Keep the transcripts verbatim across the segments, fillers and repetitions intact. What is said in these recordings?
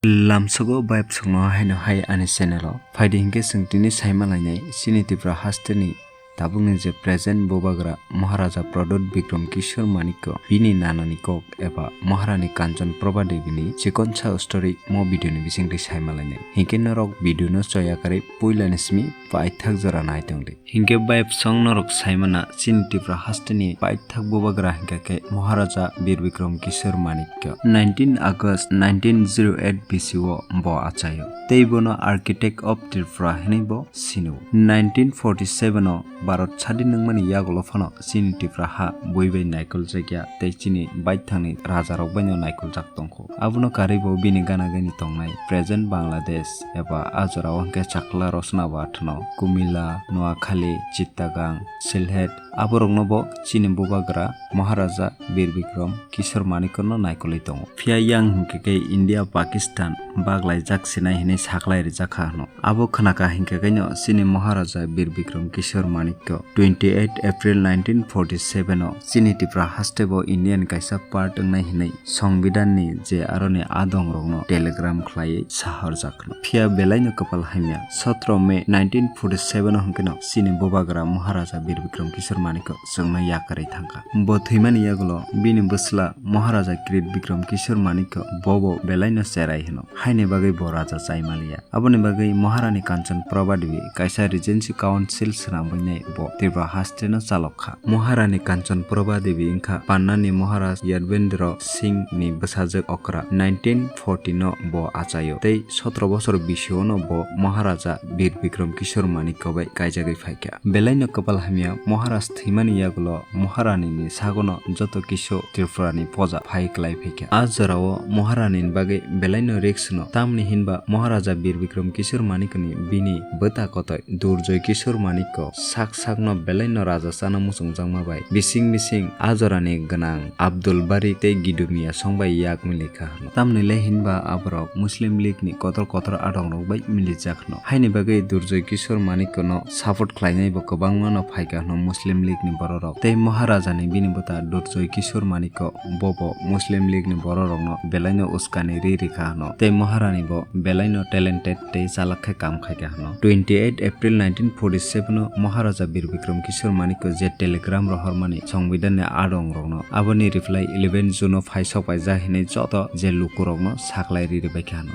Lamsogo bayapsongno haino hai ani channel o. Phaidi hinkhe chwng tini saima lainai chini Tripura hasteni tabukni je present bubagra Maharaja Pradyut Bikram Kishore Manikya bini nanani kok eba Maharani Kanchan Prabha Devi ni chikonsa story mo video ni bisingtwi saima lainai. Hinkhe norok video no choyakarwi puilani simi paithak jora naitongdi. Hinkhe bayapsong norok saimana chini Tripura hasteni paithak bubagra hinkha khe Maharaja Bir Bikram Kishore Manikya. Nineteen August nineteen zero eight B C o bo achaio. Tei bono Architect of Tripura hinwi bo sino. Nineteen forty seven o Bharat sadin nangmani yagulo phano chini Tripura ha bui bai naikol jakya tei chini baithangni rajarok baino naikol jak tongkha. Abono karwi bo bini gana gani tongnai present Bangladesh eba a jorao hinkhe Chakla Rosna Bathno, Kumila, Noakhali, Chittagong, Sylhet, aborokno bo chini bubagra Maharaja Bir Bikram Kishore Manikya no naikolwi tongo. Phiya yang hinkhe khe India, Pakistan baglaijak sinai hinwi saklai rijak kha hwno. Abo khwnakha hinkhe khe no chini Maharaja Bir Bikram Kishore Manikya twenty eight April nineteen forty seven o chini Tripura haste bo India ni kaisa part wngnai hinwi Songbidan ni je aroni adong rokno telegram khlaiwi sahorjak. Phiya belaino kwpal hamya, sotro May nineteen forty seven o hwnkhe no chini bubagra Maharaja Bir Bikram Kishore Manikya chwngno yakarwi thangkha. Bo thwimani yagulo bini bwsla Maharaja Kirit Bikram Kishore Manikya bobo belaino cherai hwno, haini bagwi bo raja chai maliya. Aboni bagwi Maharani Kanchan Prabha Devi kaisa Regency Council swnamwi nai bo Tripura hasteno chalok kha. Maharani Kanchan Prabha Devi wngkha Pannani Maharaj Yadvendra Singh ni bwsajwk okra. Nineteen forty no bo achaio tei sotro bosor bisio no bo Maharaja Bir Bikram Kishore Manikya bai kaijagwi phaikha. Belaino kwpal hamya, Maharaj thwimani yagulo Maharani ni sagono joto kisu Tripura ni poja phai kwlai phaikha. A jorao Maharani ni bagwi belaino risk no, tamni hinba Maharaja Bir Bikram Kishore Manikya ni bini bwta kotoi Durjoy Kishore Manikya sak sakno belaino raja chana muchungjakma bai bising bising a jorani gwnang Abdul Bari tei Gidumiya song bai yak milikha hwno. Tamni le hinba aborok Muslim League ni kotor kotor adongrok bai milijak hwno. Haini bagwi Durjoy Kishore Manikya no support khlainai bo kwbangma no phaikha hwno Muslim League ni bororok. Tei Maharaja ni bini bwta Durjoy Kishore Manikya bobo Muslim League ni bororokno belaino uskani ri rikha hwno. Tei Maharani bo belaino talented tei chalak khe kam khaikha hwno. Twenty eight April nineteen forty seven o Maharaja Bir Bikram Kishore Manikya je telegram rohormani Songbidan ni adongrokno, aboni reply eleven June o phai sok paijak hinwi joto je lukurokno saklai ri ribaikha hwno.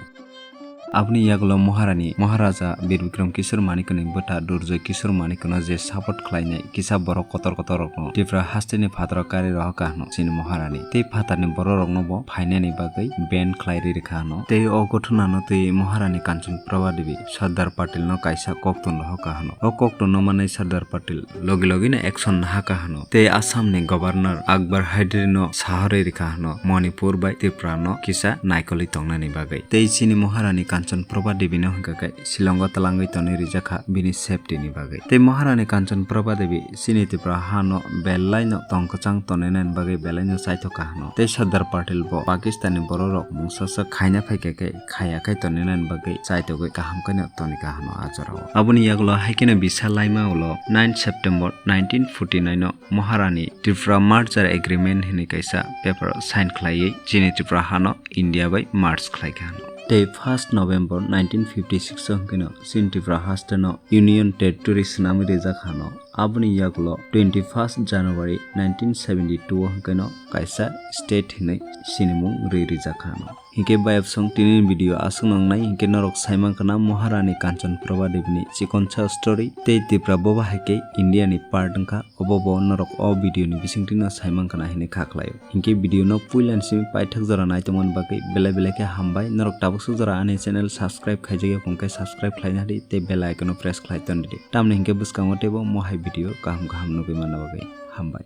Aboni yagulo Maharani, Maharaja Bir Bikram Kishore Manikya ni bwta Durjoy Kishore Manikya no je support khlainai kisa borok kotor kotor rokno Tripura hasteni phataro karwi rohorkha hwno chini Maharani. Tei phatarni bororokno bo phainani bagwi ban khlai ri rikha hwno. Tei o ghotona no twi Maharani Kanchan Prabha Devi Sardar Patel no kaisa koktun rohorkha hwno. O koktun no manwi Sardar Patel logi logi no action nahakha hwno. Tei Assam ni Governor Akbar Hydari no sahorwi rikha hwno Manipur bai Tripura no kisa naikolwi tongnani bagwi. Tei chini Maharani Kanchan Prabha Devi no hwnkha khe Shillong o twlangwi tonwi rijakha bini safety ni bagwi. Tei Maharani Kanchan Prabha Devi chini Tripura ha no belai no tong kwchang tonwi nani bagwi belai no chaithok kha hwno. Tei Sardar Patel bo Pakistan ni bororok mungsa sa khaina phaikha khe khaya khai tonwi nani bagwi chaithogwi kaham khe no toni kha hwno a jorao. Aboni yagulo hai kheno bisa laima ulo nine September nineteen forty nine o Maharani Tripura Merger Agreement hinwi kaisa paper sign khlaiwi chini Tripura hano India bai merge khlaikha hwno. Tei first November nineteen fifty six o hwnkhe no chini Tripura haste no Union Territory swnamwi rijak hwno. Aboni yagulo twenty first January nineteen seventy two o hwnkhe no kaisa state hinwi sinimung rwi rijak hwno. Hinkhe bayapsong tini video aswk nwngnai, hinkhe norok saimankha na Maharani Kanchan Prabha Devi ni chikonsa story tei Tripura boba hai khe India ni part wngkha, obo bo norok o video ni bisingtwi no saimankha na hinwi kha khlaio. Hinkhe video no puilani simi paithak jora naitongmani bagwi belai belai khe hambai, norok tabuk swk jora ani channel subscribe khaijak ya hwnkhe subscribe khlaina di tei bell icon no press khlai toni di, tamni hinkhe bwskango teibo mohai video kaham kaham nugwi manna bagwi hambai.